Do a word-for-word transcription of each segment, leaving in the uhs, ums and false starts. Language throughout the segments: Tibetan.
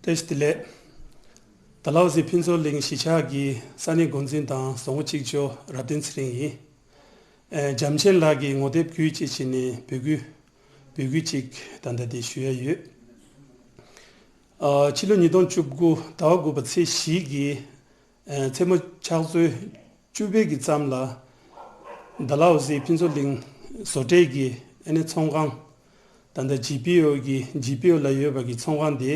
བཀྲ་ཤིས་བདེ་ལེགས། ཌལ་ཧོ་སི་ཕུན་ཚོགས་གླིང་གཞིས་ཆགས་ཀྱི་ས་གནས་འགོ་འཛིན་དང་བཟོ་བཀོད་གཅིག་ལྕོགས་རབ་བརྟན་ཚེ་རིང་ཡིན། ཨེ། འཇམ་ཆེན་ལགས་ཀྱིས་ངོ་དེབ་བརྒྱུད་ཅེས་བྱས་ནས་འབོད་སྐུལ་འབོད་སྐུལ་ཅིག་ད་ལྟ་དེ་ཞུ་ཡ་ཡོད། ཨ། ཕྱི་ལོ་ཉིས་སྟོང་བཅུ་དགུ་ཟླ་བ་དགུ་པ་ཚེས་བཞི་གི་ཨེ། མཚན་མོ་ཕྱག་ཚོད་བཅུ་པའི་གི་ཙམ་ལ་ཌལ་ཧོ་སི་ཕུན་ཚོགས་གླིང་བཟོ་གྲྭའི་གི་ཨ་ནི་ཚོང་ཁང་། ད་ལྟ་ཇི་པི་ཨོ་གི་ཇི་པི་ཨོ་ལ་ཡོད་པ་གི་ཚོང་ཁང་དེ་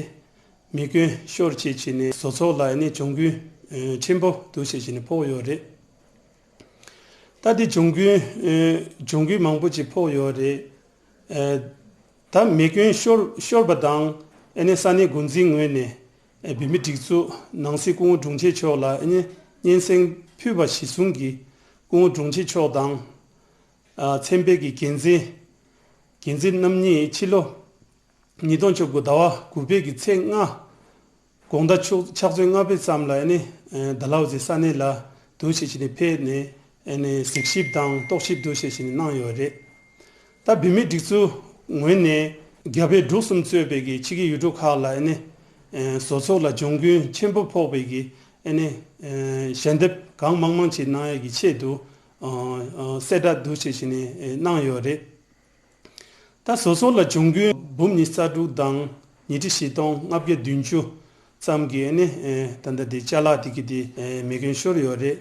མེ་སྐྱོན་ཤོར་བྱས་བྱས་ནས་བཟོ་ཚོགས་ལ་ཨ་ནི་གྱོང་གུན་ཨེ། ཆེན་པོ་འདུག་བྱས་བྱས་ནས་ཕོག་ཡོད་རེད། ད་དེ་གྱོང་གུན་ཨེ། གྱོང་གུན་མང་པོ་ཅིག་ཕོག་ཡོད་རེད། ཨེ། ད་མེ་སྐྱོན་ཤོར་ཤོར་བ་དང་ཨ་ནི་ས་གནས་འགོ་འཛིན་ངོས་ནས་ཨེ། བོད་མིའི་སྒྲིག་འཛུགས་ནང་སྲིད་སྐུ་ངོ་དྲུང་ཆེ་མཆོག་ལ་ཨ་ནི་སྙན་སེང་ཕུལ་བ་གཞིར་བཟུང་གིས་སྐུ་ངོ་དྲུང་ཆེ་མཆོག་དང་ཨ། ཚན་པའི་གི་འགན་འཛིན་འགན་འཛིན་རྣམ་གཉིས་ཕྱི་ལོ་ཉིས་སྟོང་བཅུ་དགུ་ཟླ་བ་དགུ་པའི་གི་ཚེས་ལྔ། དགོང་དག་ཕྱོགས་ཕྱག་ཚོད་ལྔ་པའི་ཙམ་ལ་ཨ་ནི་ཨེ། ཌལ་ཧོ་སི་ས་གནས་ལ་འདུག་བྱས་བྱས་ནས་ཕེབས་ནས་ཨ་ནི་གཟིགས་ཞིབ་དང་རྟོག་ཞིབ་འདུག་བྱས་བྱས་ནས་གནང་ཡོད་རེད། ད་བོད་མིའི་སྒྲིག་འཛུགས་ངོས་ནས་རྒྱ་བལ་འབྲུག་གསུམ་གཙོས་པའི་གི་ཕྱི་རྒྱལ་ཡུལ་གྲུ་ཁག་ལ་ཨ་ནི་ཨེ། བཟོ་ཚོགས་ལ་གྱོང་གུན་ཆེན་པོ་ཕོག་པའི་གི་ཨ་ནི་ཨེ། ཞལ་འདེབས་གང་མང་མང་ཅིག་གནང་ཡ་གི་ཆེད་དུ་ཨ། ཨ། གསལ་བསྒྲགས་འདུག་བྱས་བྱས་ནས་ཨེ། གནང་ཡོད་རེད། ད་བཟོ་ཚོགས་ལ་གྱོང་གུན་འབུམ་ཉི་ཤུ་རྩ་དྲུག་དང་ཉིས་ཁྲི་བཞི་སྟོང་ལྔ་བརྒྱ་བདུན་ཅུ་ཙམ་གྱི་ཨ་ནི་ཨེ། ད་ལྟ་དེ་ཅ་ལག་དེ་གི་དེ་ཨེ། མེ་སྐྱོན་ཤོར་ཡོད་རེད།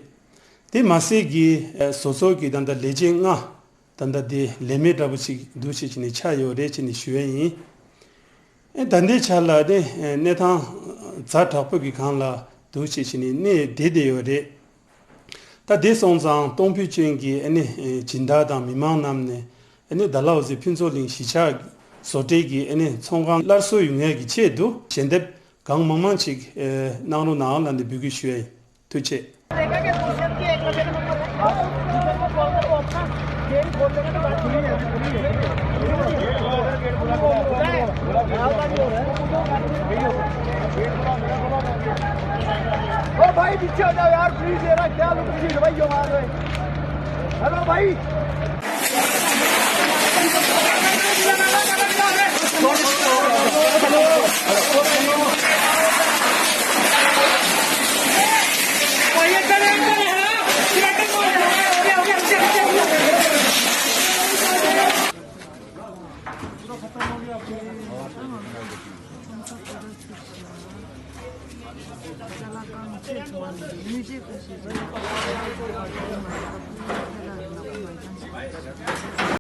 དེ་མ་ཟད་ཀྱི་ཨེ། བཟོ་ཚོགས་ཀྱི་ད་ལྟ་ལས་བྱེད་ལྔ་ད་ལྟ་དེ་ལས་མེད་འདྲ་པོ་ཅིག་འདུག་བྱས་བྱས་ནས་ཆགས་ཡོད་རེད་བྱས་ནས་ཞུ་ཡ་ཡིན། ཨེ། ད་ལྟའི་ཆ་ལ་ནི་ཨེ། གནས་སྟངས་ཛ་དྲག་པོ་གི་སྒང་ལ་འདུག་བྱས་བྱས་ནས་གནས་བསྡད་བསྡད་ཡོད་རེད། ད་དེ་སོང་ཙང་གཏོང་ཕོད་ཅན་གྱི་ཨ་ནི་ཨེ། སྦྱིན་བདག་དང་མི་མང་རྣམས་ནས་ཨ་ནི་ཌལ་ཧོ་སི་ཕུན་ཚོགས་གླིང་གཞིས་ཆགས་བཟོ་གྲྭའི་གི་ཨ་ནི་ཚོང་ཁང་སླར་གསོ་ཡོང་ཡས་ཀྱི་ཆེད་དུ་ཞལ་འདེབས་གང་མང་མང་ཅིག་ཨེ། གནང་རོགས་གནང་ལབ་ནས་འབོད་སྐུལ་ཞུ་ཡ་ཡིན། ཐུགས་རྗེ་ཆེ། ओ भाई, पीछे हो जाओ यार, प्लीज। ये रहा, क्या लोग चीज भाई, जो मार रहे हैं। हेलो भाई।